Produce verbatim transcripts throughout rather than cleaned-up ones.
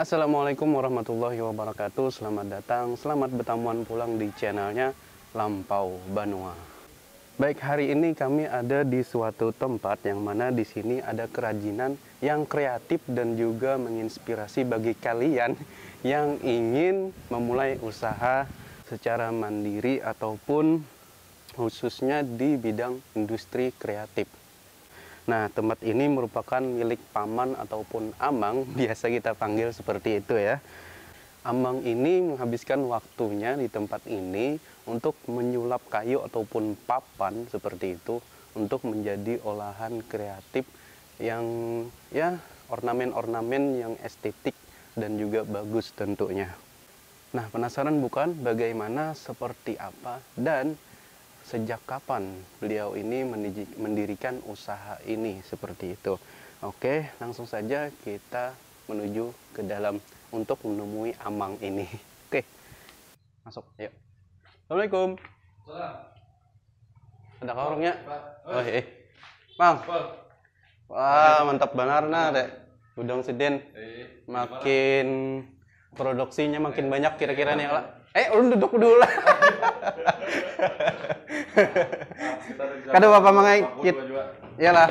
Assalamualaikum warahmatullahi wabarakatuh. Selamat datang, selamat bertamuan pulang di channelnya Lampau Banua. Baik, hari ini kami ada di suatu tempat yang mana di sini ada kerajinan yang kreatif dan juga menginspirasi bagi kalian yang ingin memulai usaha secara mandiri ataupun khususnya di bidang industri kreatif. Nah, tempat ini merupakan milik paman ataupun amang, biasa kita panggil seperti itu ya. Amang ini menghabiskan waktunya di tempat ini untuk menyulap kayu ataupun papan seperti itu untuk menjadi olahan kreatif yang ya ornamen-ornamen yang estetik dan juga bagus tentunya. Nah, penasaran bukan bagaimana, seperti apa, dan sejak kapan beliau ini mendirikan usaha ini seperti itu? Oke, langsung saja kita menuju ke dalam untuk menemui amang ini. Oke, masuk, yuk. Assalamualaikum. Salam. Ada kau orangnya? Oh, eh. Mang. Wah, mantap banar nah, Dek. Gudang sidin. Makin produksinya makin banyak kira-kira nih lah. Eh, ulun duduk dulu lah. Kada apa-apa, Mang, ai. Iyalah.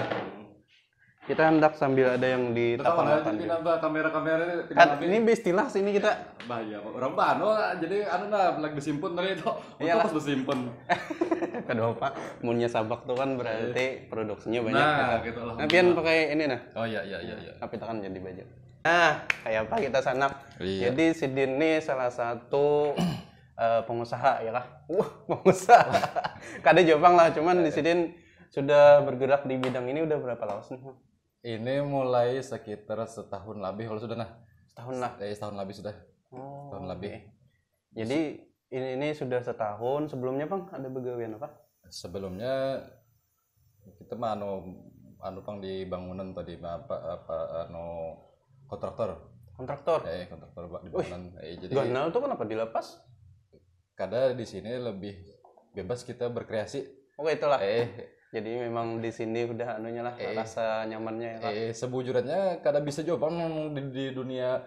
Kita hendak sambil ada yang di tapan-tapan. Kita kamera-kamera ini kan ini istilah sini kita. Bahaya, Pak. Orang Bano, jadi anu nah, lagi disimpan tadi itu. Iyalah. Pas disimpan. Kada apa. Munnya sabak tuh kan berarti produksinya banyak. Nah, gitu lah. Nah, pian pakai ini nah. Oh iya iya iya iya. Tapi tekan jadi baju. Nah, kayak apa kita sanak. Iya. Jadi sidin nih salah satu eh, pengusaha ya kah? Wah, pengusaha. Kada jopang lah, cuman di sidin sudah bergerak di bidang ini udah berapa lawas nih? Ini mulai sekitar setahun lebih kalau sudah nah. Setahun lah. Eh, setahun lebih sudah. Oh, setahun lebih. Jadi ini, ini sudah setahun. Sebelumnya, Bang, ada begawian apa? Sebelumnya kita mah anu anu pang di bangunan tadi apa apa anu kontraktor. Kontraktor. Eh, kontraktor, Pak, di bangunan. Eh, jadi ganal tuh kenapa dilepas? Kada, di sini lebih bebas kita berkreasi. Oh, itulah. Eh, jadi memang di sini udah anunya lah, eh, rasa nyamannya ya, Pak. Eh, sebujurannya kada bisa juga pang di, di dunia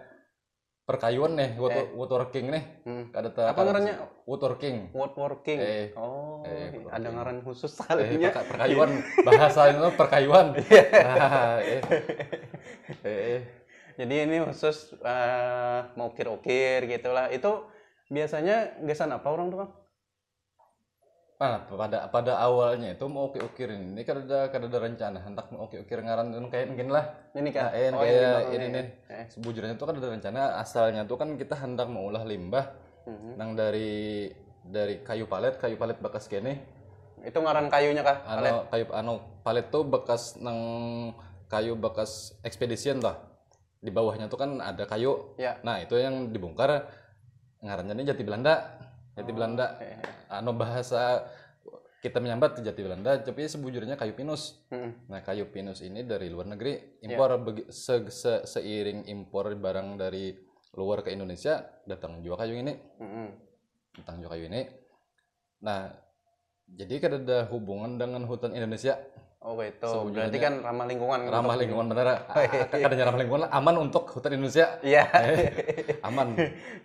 perkayuan nih, wood, eh, woodworking nih. Hmm. Kada ta-, apa ngarannya? Woodworking. Woodworking. Eh, oh, eh, woodworking. Ada ngaran khusus sekalinya. Eh, perkayuan. Bahasa itu perkayuan. Iya. Nah, eh. Eh, eh. Jadi ini khusus uh, mau ukir-ukir gitulah. Itu biasanya gasan apa orang tuh, Bang? Nah, pada pada awalnya itu mau ukir-ukir ini kada ada kada ada rencana hendak mau ukir-ukir ngaran dan kayak mungkin lah. Ini kan? Nah, eh, oh, kayak ini nih. Eh. Sebujurnya itu kada ada rencana, asalnya tuh kan kita hendak maulah limbah mm-hmm. Nang dari dari kayu palet, kayu palet bekas kene. Itu ngaran kayunya kah? Anu, palet? Kayu anu palet tuh bekas nang kayu bekas ekspedisian lah. Di bawahnya tuh kan ada kayu. Ya. Nah, itu yang dibongkar ngarannya ini jati Belanda. Jati oh, Belanda. Okay. Anu bahasa kita menyambat jati Belanda, tapi sebujurnya kayu pinus. Hmm. Nah, kayu pinus ini dari luar negeri, impor ya. Begi, se, se, seiring impor barang dari luar ke Indonesia, datang juga kayu ini. Hmm. Datang juga kayu ini. Nah, jadi kada ada hubungan dengan hutan Indonesia. Oh, itu. Berarti kan ramah lingkungan. Ramah lingkungan benar. Kadanya ramah lingkungan lah, aman untuk hutan Indonesia. Iya. Aman.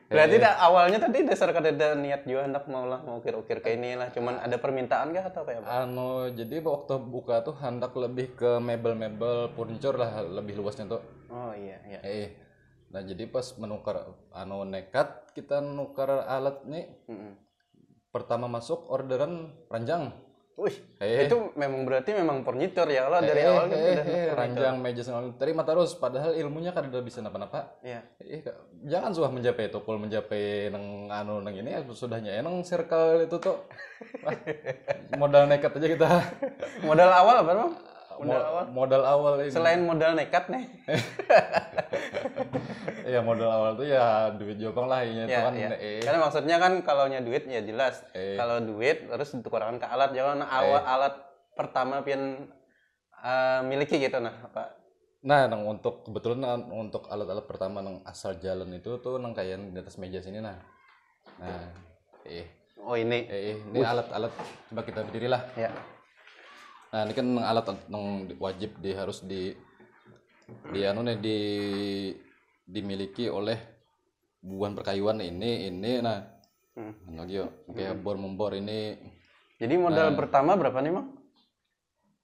Berarti eh. Dah, awalnya tadi dasar kada ada niat juga hendak mau lah mau ukir-ukir kayak ini lah, cuman ada permintaan kah atau kayak apa? Anu, jadi waktu buka tuh hendak lebih ke mebel-mebel furniture lah lebih luasnya tuh. Oh iya iya. Eh. Nah, jadi pas menukar anu nekat kita nukar alat nih. Mm-mm. Pertama masuk orderan ranjang. Wih, eh. Itu memang berarti memang furniture ya kalau eh, dari awal kan eh, udah eh, ranjang meja segala terima terus padahal ilmunya kada bisa napa-napa. Iya. Eh, jangan suah mencapai tukul mencapai nang anu nang ini ya sudahnya ya nang circle itu tuh. Modal nekat aja kita. Modal awal apa, Bang? Modal awal. Modal awal ini. Selain modal nekat nih. Iya modal awal tuh ya duit jopang lah ini ya, tuh kan. Iya. Eh. Karena maksudnya kan kalau nya duit ya jelas. Eh. Kalau duit terus ditukarkan ke alat jangan awal eh. Alat pertama pian uh, miliki gitu nah apa? Nah, nang untuk kebetulan untuk alat-alat pertama nang asal jalan itu tuh nang kayak di atas meja sini nah. Nah, eh. Oh ini. Eh, ini alat-alat coba kita berdiri lah. Ya. Nah, ini kan alat yang wajib di harus di di anu nih di dimiliki oleh bubuhan perkayuan ini ini nah hmm. Lagi yo kayak bor membor ini. Jadi modal nah, pertama berapa nih, Mang?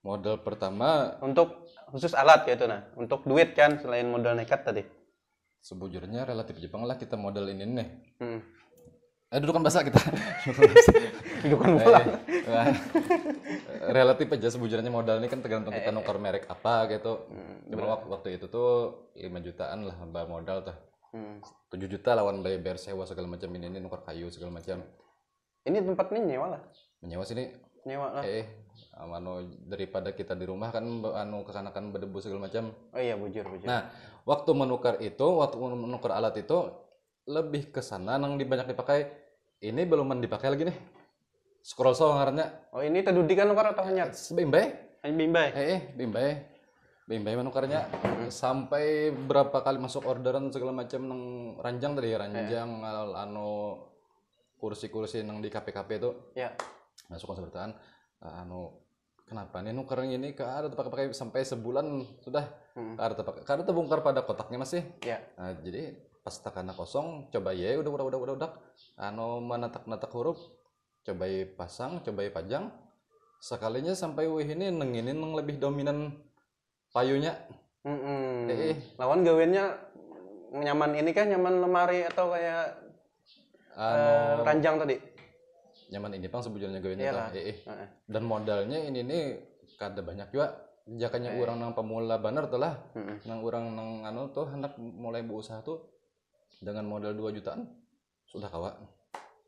Modal pertama untuk khusus alat kayak itu nah, untuk duit kan selain modal nekat tadi. Sebujurnya relatif Jepang lah kita modal ini nih. Hmm. Eh, dulu kan bahasa kita. Dulu kan pulang. Eh, relatif aja sebujurnya modal ini kan tergantung kita eh, eh. Nukar merek apa gitu. Hmm, cuma waktu, waktu itu tuh lima jutaan lah mbak modal tuh. Hmm. Tujuh juta lawan bayar sewa segala macam ini, ini nukar kayu segala macam. Ini tempat nih nyewa lah. Menyewa sini. Nyewa lah. Eh, anu daripada kita di rumah kan anu kekanakan berdebu segala macam. Oh iya bujur bujur. Nah, waktu menukar itu, waktu menukar alat itu lebih ke sana nang banyak dipakai. Ini belum dipakai lagi nih. Scroll so ngarannya. Oh ini tadi kan nukar atau hanya? Bimbai. Hanya bimbai. Eh, eh bimbai. Bimbai menukarnya hmm. Sampai berapa kali masuk orderan segala macam nang ranjang tadi ranjang eh. Anu kursi-kursi nang di kafe-kafe itu ya. Masuk konsultan anu kenapa nih nuker ini ke ada terpakai pakai sampai sebulan sudah hmm. Ada terpakai ada terbongkar pada kotaknya masih ya. Nah, jadi pas takana kosong coba ya udah udah udah udah udah anu menetak-netak huruf cobai pasang cobai pajang sekalinya sampai wih ini nenginin yang lebih dominan payunya mm -mm. Eh, eh. Lawan gawennya nyaman ini kah nyaman lemari atau kayak anu, uh, ranjang tadi nyaman ini pang sebujurnya gawennya iya eh, eh. Dan modalnya ini nih kada banyak juga jakanya eh. Orang nang pemula banar tuh lah mm -mm. Nang orang nang anu tuh hendak mulai berusaha tuh dengan modal dua jutaan sudah kawa.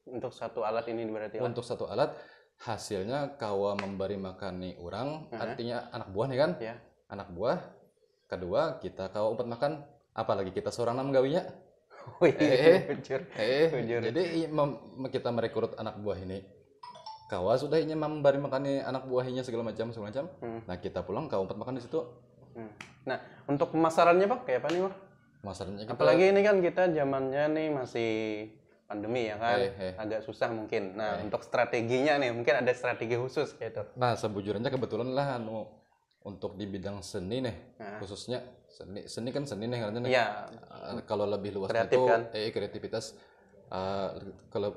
Untuk satu alat ini berarti lah. Untuk satu alat hasilnya kawa memberi makani orang, uh-huh. Artinya anak buah nih kan? Ya. Anak buah. Kedua kita kawa umpat makan, apalagi kita seorang nam gawinya. Wih, eh, eh, bujur. Eh, bujur. Jadi mem- kita merekrut anak buah ini. Kawa sudah ini memberi makani anak buahinya segala macam segala macam. Hmm. Nah kita pulang kawa umpat makan di situ. Hmm. Nah untuk pemasarannya pak kayak apa nih pak? Pemasarannya kita... Apalagi ini kan kita zamannya nih masih pandemi ya kan, eh, eh. Agak susah mungkin. Nah eh. Untuk strateginya nih mungkin ada strategi khusus gitu. Nah sebujurnya kebetulan lah anu untuk di bidang seni nih nah. Khususnya seni seni kan seni nih katanya nih. Ya. Uh, kalau lebih luas kreatif, itu kan? Eh kreativitas uh, kalau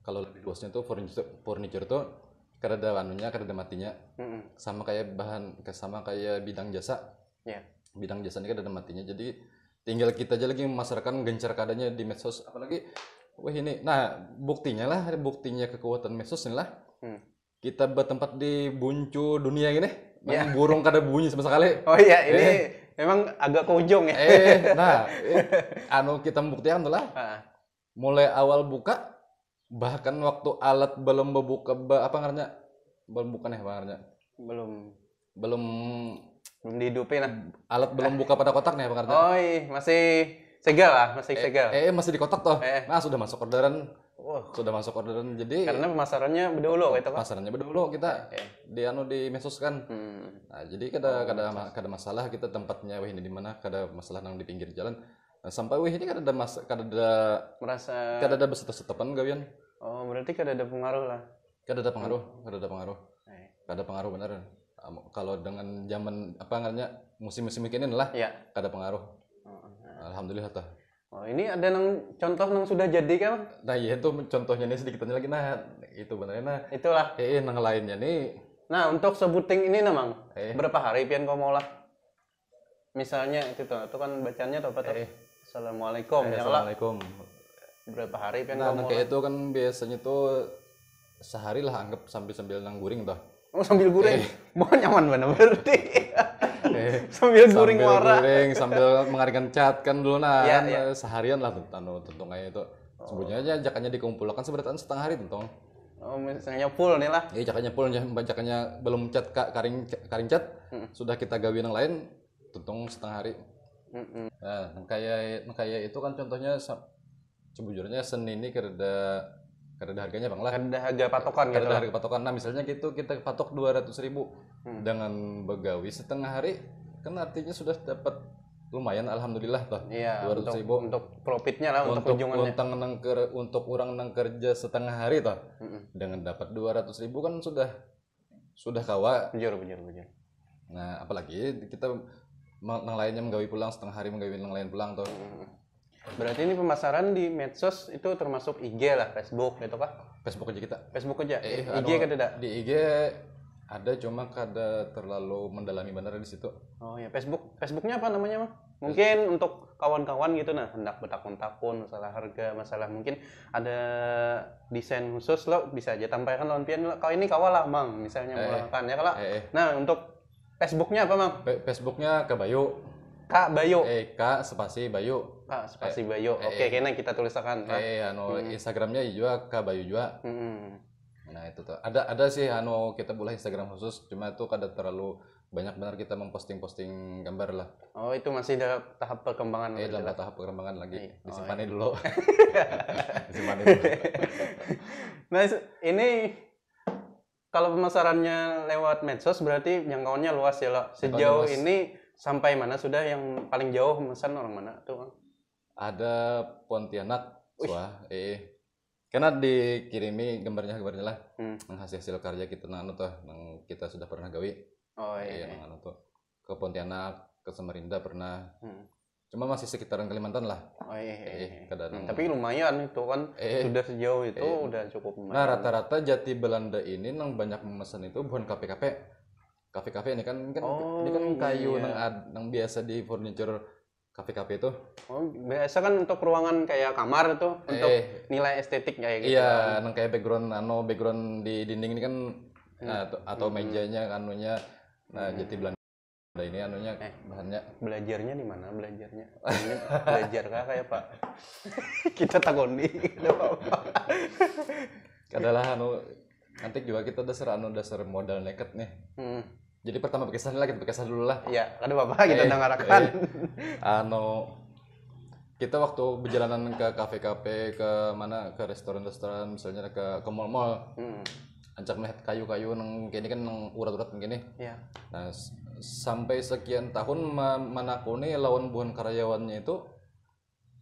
kalau lebih luasnya tuh furniture, furniture tuh kada ada anunya kada ada matinya mm -mm. Sama kayak bahan sama kayak bidang jasa yeah. Bidang jasa ini kada ada matinya jadi tinggal kita aja lagi memasarkan gencar kadanya di medsos apalagi wah ini nah buktinya lah buktinya kekuatan medsos inilah hmm. Kita bertempat di buncu dunia gini ya. Burung kada bunyi sama sekali oh iya ini eh. Memang agak ke ujung ya eh, nah eh, anu kita membuktikan tuh lah mulai awal buka bahkan waktu alat belum berbuka apa ngarnya belum bukan ya ngarnya belum belum belum dihidupi nah alat belum buka pada kotak nih apa ngarnya oh iya masih segel lah masih eh, segel eh masih di kotak tuh eh. Nah sudah masuk orderan oh. Sudah masuk orderan jadi karena pemasarannya berdulu gitu kan pemasarannya berdulu kita eh. Di anu di mesos kan hmm. Nah jadi kada oh, kada mesos. Kada masalah kita tempatnya wah ini di mana kada masalah nang di pinggir jalan Nah, sampai wih ini kada ada mas kada ada merasa kada ada besetep-setepan gawian. Oh, berarti kada ada pengaruh lah. Kada ada pengaruh, hmm. Kada ada pengaruh. Eh. Kada ada pengaruh benar. Kalau dengan zaman apa namanya musim-musim kini lah, ya. Kada pengaruh. Oh, nah. Alhamdulillah tah. Oh, ini ada nang contoh nang sudah jadi kan? Nah, iya itu contohnya ini sedikit aja lagi nah itu benar nah. Itulah. Eh, eh nang lainnya nih. Nah, untuk sebuting ini namang. Eh. Berapa hari pian kau mau lah? Misalnya itu tuh, itu kan bacanya tuh apa tuh? Eh. Assalamualaikum. Eh, ya, assalamualaikum. Berapa hari kan nah, kayak itu kan biasanya tuh sehari lah anggap sambil sambil nang guring tuh. Oh sambil guring. Eh. Mau nyaman mana berarti. Eh. Sambil guring sambil guring, sambil mengarikan cat kan dulu nah. Ya, kan, ya. Seharian lah tuh tanu tuntung kayak itu. Oh. Sebenarnya aja jakanya dikumpulkan sebenarnya setengah hari tuntung. Oh, misalnya full nih lah. Iya, jakanya full ya, jakanya belum cat karing karing cat. Hmm. Sudah kita gawi yang lain, tuntung setengah hari. Mm-mm. Nah, kayak kayak itu kan contohnya sebujurnya seni ini kereda kereda harganya bang lah. Kereda harga patokan gitu. Kereda harga patokan. Nah, misalnya gitu kita patok dua ratus ribu hmm. Dengan begawi setengah hari kan artinya sudah dapat lumayan alhamdulillah toh. Iya, dua ratus ribu untuk, untuk profitnya lah untuk, untuk ujungannya. Untuk nang untuk orang nang kerja setengah hari toh. Mm-mm. Dengan dapat dua ratus ribu kan sudah sudah kawa. Bujur, bujur, bujur. Nah, apalagi kita Ma- nang lainnya menggawi pulang, setengah hari menggawi nang lain pulang tuh. Berarti ini pemasaran di medsos itu termasuk I G lah, Facebook gitu kah? Facebook aja kita. Facebook aja. Eh, I G anu, kada ada. Di I G ada, cuma kada terlalu mendalami benar di situ. Oh ya, Facebook. Facebooknya apa namanya, Mang? Mungkin untuk kawan-kawan gitu nah, hendak betakun-takun masalah harga, masalah mungkin ada desain khusus lo bisa aja tampaikan lawan pian lo. Kalau ini kawa lah, Mang, misalnya Eh, mulakan ya kalau. eh, eh. Nah, untuk Facebooknya apa, Mang? Fe- Facebooknya Kak Bayu. Kak Bayu. Eh, Kak spasi Bayu. Kak spasi Bayu. Oke, kena kita tulisakan. Nah. Eh, anu, Instagramnya juga Kak Bayu juga. Mm-mm. Nah, itu tuh. Ada ada sih anu kita bulah Instagram khusus, cuma itu kada terlalu banyak benar kita memposting-posting gambar lah. Oh, itu masih dalam tahap perkembangan Eh, berarti dalam lah. Tahap perkembangan lagi. Iya. Disimpan dulu. Disimpan dulu. Nah, se- ini kalau pemasarannya lewat medsos berarti jangkauannya luas ya, lo. Sejauh luas. Ini sampai mana sudah yang paling jauh memesan orang mana tuh, Mang? Ada Pontianak, wah, eh. Karena dikirimi gambarnya gambarnya lah. Hmm. Nang hasil hasil karya kita nang anu tuh, nang kita sudah pernah gawi. Oh Iya, iya. nang anu tuh. Ke Pontianak, ke Samarinda pernah. Hmm. Cuma masih sekitaran Kalimantan lah. Oh iya. iya, Eh, iya. kada Hmm, nang- tapi lumayan itu kan Eh, sudah sejauh itu udah cukup lumayan. Nah, rata-rata Jati Belanda ini nang banyak memesan itu bukan kafe-kafe. Kafe-kafe ini kan, kan Oh, ini kan kayu iya. nang ad- nang biasa di furniture kafe-kafe itu. Oh, biasa kan untuk ruangan kayak kamar tuh untuk Eh. Nilai estetik kayak gitu. Iya, nang kayak background anu, background di dinding ini kan, nah, tu- atau mejanya anunya, nah, Jati Belanda ini anunya, Eh. Bahannya. Belajarnya di mana belajarnya? Ini belajar kah kayak apa? Kita takoni. Kada apa-apa. Adalah anu, nanti juga kita dasar anu, dasar modal nekat nih. Hmm. Jadi pertama berkesan lah, kita berkesan dulu lah. Ya, kada apa-apa kita Eh, dangarakan. Anu, kita waktu berjalanan ke kafe-kafe, ke mana, ke restoran-restoran, misalnya ke ke mall-mall, Hmm. ancak melihat kayu-kayu nang kayak ini kan, nang urat-urat kayak ini. Ya. Nah, s- sampai sekian tahun ma- manakuni lawan buhan karyawannya itu,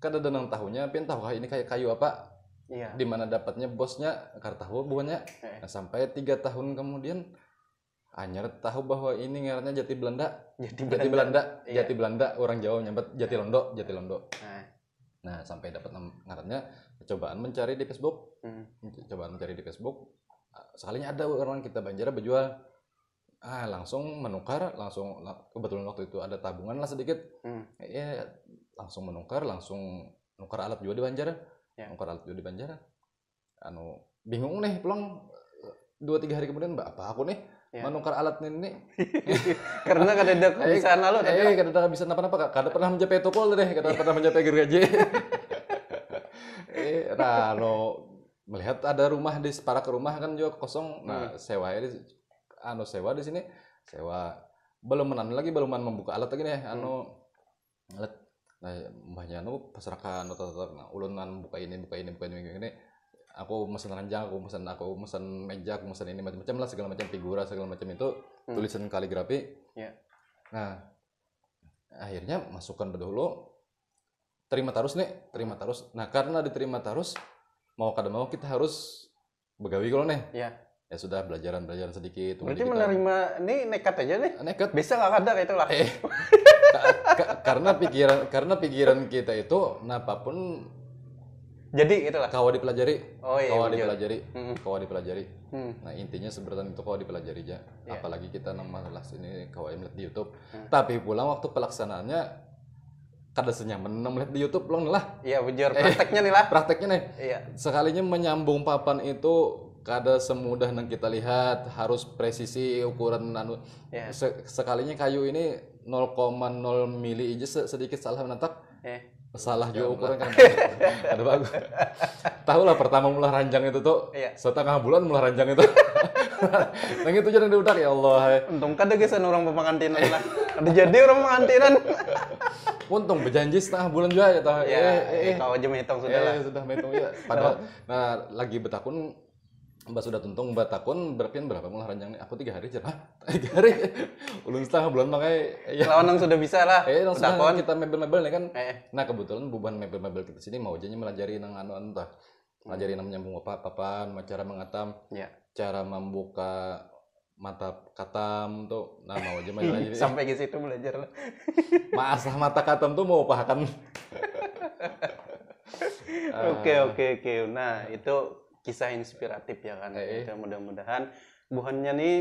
kada ada nang tahunya, pian tahu kah ini kayak kayu apa? Iya. Di mana dapatnya bosnya, kada tahu buhannya. Eh. Nah, sampai tiga tahun kemudian, anyar tahu bahwa ini ngarannya Jati Belanda. Jati Jati Belanda. Belanda, Iya. Jati Belanda, orang Jawa nyambat Jati Londo, Jati Londo. Nah, Nah, sampai dapat nam- ngarannya, cobaan mencari di Facebook. hmm. Cobaan mencari di Facebook. Sekalinya ada orang kita Banjar berjual. Ah, langsung menukar, langsung la- kebetulan waktu itu ada tabungan lah sedikit. Hmm. Ya, langsung menukar, langsung nukar alat juga di Banjar. Ya. Nukar alat juga di Banjar. Anu, bingung nih pulang, dua tiga hari kemudian, "Mbak, apa aku nih Ya. menukar alat ini nih?" Karena kada ada kebiasaan lalu tadi Eh, lah. Kada ada bisa napa-napa, Kak. Kada pernah mencapai toko tadi, kada pernah mencapai gergaji. Eh, nah, anu, melihat ada rumah di separak rumah kan juga kosong. Nah, sewa di anu, sewa di sini, sewa. Belum menan lagi, belum membuka alat lagi nih, anu, alat. Nah, mbahnya anu pasrakan, nah, ulun anu buka ini, buka ini, buka ini, buka ini. Aku mesen ranjang, aku mesen, aku mesen meja, aku mesen ini, macam-macam lah, segala macam figura, segala macam itu, tulisan kaligrafi. Ya. Nah, akhirnya masukkan dulu, terima terus nih, terima terus. Nah, karena diterima terus, mau kada mau kita harus begawi kalau nih. Ya. Ya sudah, belajaran-belajaran sedikit. Berarti kita- menerima ini nekat aja nih. Nekat. Bisa nggak ada kayak itu lah. Eh, ka- ka- karena pikiran karena pikiran kita itu, napa pun Jadi itulah. Kawa dipelajari. Oh iya, Kawa bener. Dipelajari. Mm-mm. Kawa dipelajari. Hmm. Nah, intinya sebenarnya itu kawa dipelajari aja. Iya. Apalagi kita nang masalah sini kawa melihat di YouTube. Hmm. Tapi pulang waktu pelaksanaannya kada senyaman nang melihat di YouTube pulang lah. Iya, bujur. Prakteknya nih lah. Prakteknya nih. Iya. Sekalinya menyambung papan itu kada semudah nang kita lihat, harus presisi ukuran anu. Iya. Se- sekalinya kayu ini nol koma nol mili aja se- sedikit salah menatap, Eh. salah juga ukuran kan. Ada bagus. Tahu lah, pertama mula ranjang itu tuh, Iya. setengah bulan mula ranjang itu. Nang itu jangan diudak, ya Allah. Untung kada gasan orang pemangantinan lah. Kada jadi orang pemangantinan. Untung berjanji setengah bulan juga ya, toh. Ya, Eh, eh, eh. Kau aja menghitung sudah Eh, lah. Sudah menghitung ya. Padahal, nah, lagi betakun, mbak sudah tuntung betakun, berarti berapa mula ranjang nih? Aku tiga hari aja lah. Tiga hari. Ulun setengah bulan pakai. Ya. Lawan yang sudah bisa lah. Eh, langsung Betakun. Kita mebel-mebel nih kan. Eh. Nah, kebetulan bubuhan mebel-mebel kita sini mau aja nih melajari nang anu anu tah. Melajari nang menyambung apa papan, cara mengatam, Ya. cara membuka mata katam tuh, nah, mau aja main lagi. Sampai ke situ belajar lah. Masalah mata katam tuh mau pahakan. Oke, oke, oke. Nah, itu kisah inspiratif ya kan. Eh, eh. Itu mudah-mudahan buhannya nih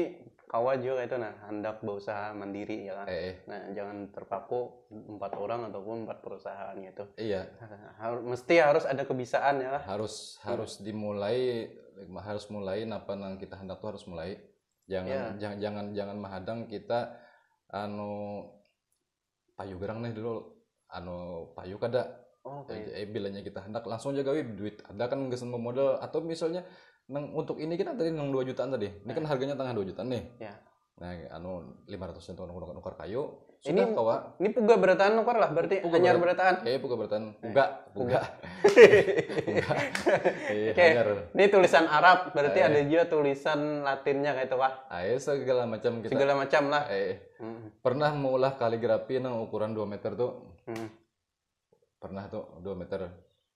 kawa juga itu, nah, hendak berusaha mandiri ya kan. Eh, eh. Nah, jangan terpaku empat orang ataupun empat perusahaan gitu. Iya, Harus, mesti harus ada kebisaan ya lah. harus harus dimulai, harus mulai napa nang kita hendak tuh harus mulai. Jangan Iya. jangan jangan jangan mahadang kita anu payu gerang nih dulu, anu payu kada. Oh, Eh, oke. eh, bilanya kita hendak langsung aja gawi, duit ada kan gasan memodal atau misalnya nang untuk ini kita tadi nang dua jutaan tadi. Ini kan harganya tengah dua jutaan nih. Ya. Nah, anu lima ratus untuk nukar, nukar kayu Ini sudah kawa. Ini puga berataan nukar lah, berarti Puga hanyar berat- berataan. Eh, puga berataan. Puga, puga. Puga. Eh, Oke. hanyar. Ini tulisan Arab, berarti Eh. ada juga tulisan Latinnya kayak itu kah? Eh, segala macam kita. Segala macam lah. Eh, Hmm. Pernah maulah kaligrafi nang ukuran dua meter tuh. Hmm. Pernah tuh dua meter.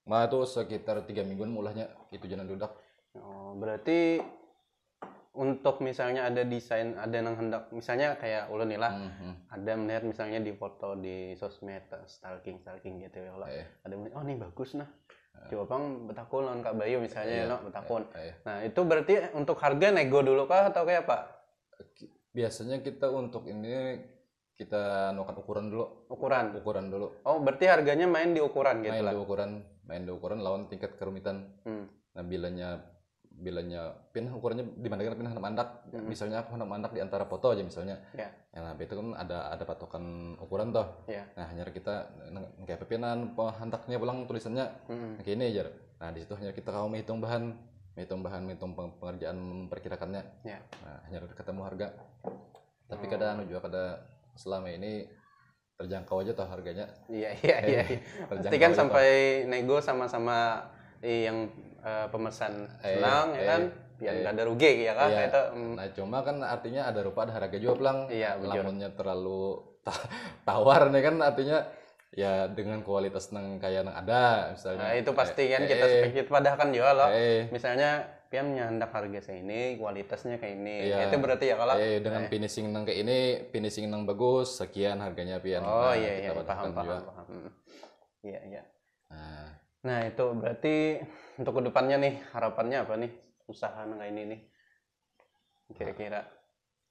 Nah, itu sekitar tiga mingguan maulahnya itu jangan dudak. Oh, berarti untuk misalnya ada desain, ada yang hendak, misalnya kayak ulun nih lah, Hmm, hmm. Ada melihat misalnya di foto di sosmed, stalking stalking gitu ya, kalau Eh. Ada melihat, oh, ini bagus nah, coba pang betakun lawan Kak Bayu misalnya, Iya. No, betakun. Eh, Nah, itu berarti untuk harga nego dulu kah atau kayak apa? Biasanya kita untuk ini kita anukan ukuran dulu, Ukuran. ukuran dulu. Oh, berarti harganya main di ukuran gitu Main lah. Di ukuran, main di ukuran lawan tingkat kerumitan. Hmm. Nah, bilanya bilanya pian ukurannya di mana kan pian handak mandak. Misalnya aku handak mandak di antara foto aja misalnya. Ya. Ya, nah, itu kan ada ada patokan ukuran toh. Ya. Nah, hanya kita nang- kayak apa pian pehantaknya pulang tulisannya Hmm. kayak ini aja. Nah, di situ hanya kita kawa menghitung bahan, menghitung bahan, menghitung peng- pengerjaan memperkirakannya. Ya. Nah, hanya ketemu harga. Tapi kada anu juga kada selama ini terjangkau aja toh harganya. Iya, iya, iya. Eh, Pasti terjangkau kan aja toh. Sampai nego sama-sama eh, yang eh, pemesan Eh, senang ya eh, kan, biar eh. Nggak ada rugi ya kah? Iya. Itu, hmm, Nah, cuma kan artinya ada rupa ada harga juga pulang. Iya, betul. Lamunnya terlalu ta- tawar nih kan artinya ya dengan kualitas nang kayak nang ada misalnya. Nah, itu pasti kan Eh, kita eh, spek-, kita padahkan juga loh. eh, Misalnya pian handak harga segini, kualitasnya kayak ini. Iya. Itu berarti ya kalau eh, dengan finishing nang kayak ini, finishing nang bagus, sekian harganya pian. Oh, Nah, iya, kita iya, padahkan paham, juga. Paham, paham. Hmm. Iya, iya. Nah, Nah, itu berarti untuk kedepannya nih, harapannya apa nih? Usaha nang kayak ini nih. Kira-kira.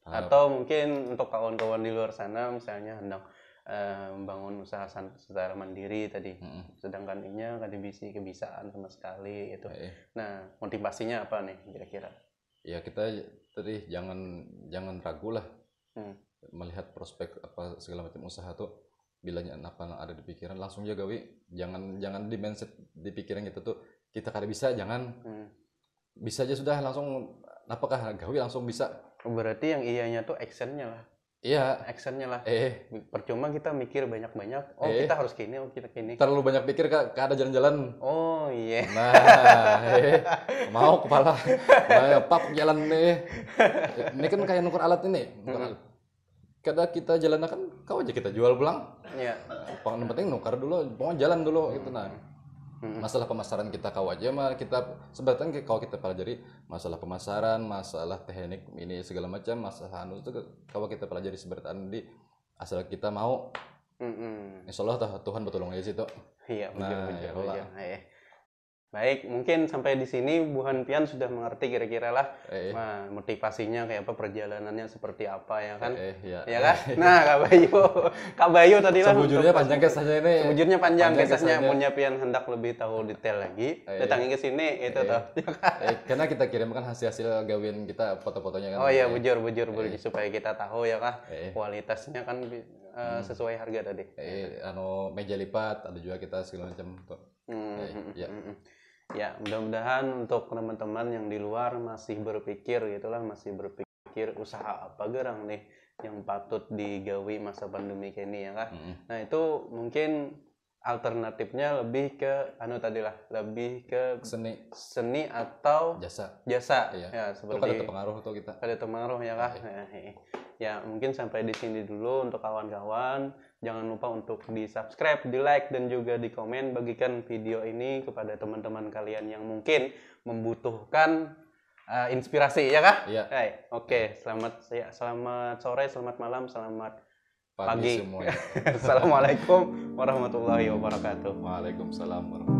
Harap- Atau mungkin untuk kawan-kawan di luar sana misalnya hendak eh, membangun usaha san- secara mandiri tadi. Mm-mm. Sedangkan inya kada bisi kebisaan sama sekali itu. eh, Nah, motivasinya apa nih kira-kira? Ya kita tadi jangan jangan ragu lah Hmm. melihat prospek apa segala macam usaha tuh bilanya apa yang ada di pikiran langsung aja gawi jangan jangan di mindset di pikiran kita tuh kita kada bisa jangan Hmm. bisa aja sudah langsung apakah gawi langsung bisa Oh, berarti yang iyanya tuh actionnya lah. Iya. Actionnya lah. Eh, Percuma kita mikir banyak-banyak. Oh, Eh. Kita harus kini, oh, kita kini. Terlalu banyak pikir, Kak. Kada jalan-jalan. Oh, iya. Nah, eh, mau kepala. Nah, pap jalan nih. Ini kan kayak nuker alat ini. Nuker alat. Kada kita jalan kan, kau aja kita jual pulang. Iya. Pang-, yang penting nuker dulu, pokoknya jalan dulu gitu nah. Hmm. Masalah pemasaran kita kau aja mah kita sebenarnya kayak kau kita pelajari masalah pemasaran, masalah teknik ini segala macam, masalah anu itu kau kita pelajari sebenarnya di asal kita mau. Mm-mm. Insya Allah toh, Tuhan bertolong aja situ. Iya, bujur, Nah, bujur, ya Allah. Bujur. Eh. Baik, mungkin sampai di sini buhan pian sudah mengerti kira-kira lah Eh. Nah, motivasinya kayak apa, perjalanannya seperti apa ya kan? Eh, ya. Ya kan? Nah, Kak Bayu. Kak Bayu tadi lah Sebujurnya untuk- panjang kisahnya ini. Sebujurnya panjang Panjang kisahnya. kisahnya. Munnya pian hendak lebih tahu detail lagi, Eh. Datangi ke sini itu Eh. toh. Eh, karena kita kirimkan hasil-hasil gawian kita, foto-fotonya kan. Oh iya, Eh, bujur, bujur, bujur. Supaya kita tahu ya kah, Eh. kualitasnya kan eh, sesuai harga tadi. Eh, anu meja lipat ada juga kita segala macam tuh. Hmm, Eh, hmm, ya. hmm, hmm. Ya, mudah-mudahan untuk teman-teman yang di luar masih berpikir gitulah, masih berpikir usaha apa gerang nih yang patut digawi masa pandemi kayak ini ya kah. Mm-mm. Nah, itu mungkin alternatifnya lebih ke anu tadi lah, lebih ke Seni seni atau jasa. Jasa. Iya. Ya, Itu kada seperti terpengaruh tuh kita. Kada terpengaruh ya kah. Ya, mungkin sampai di sini dulu untuk kawan-kawan. Jangan lupa untuk di-subscribe, di-like, dan juga di-komen. Bagikan video ini kepada teman-teman kalian yang mungkin membutuhkan Eh, inspirasi ya kah? Iya. Hai, oke, selamat ya, selamat sore, selamat malam, selamat Pagi Pagi. Semuanya. Assalamualaikum warahmatullahi wabarakatuh. Waalaikumsalam warahmatullahi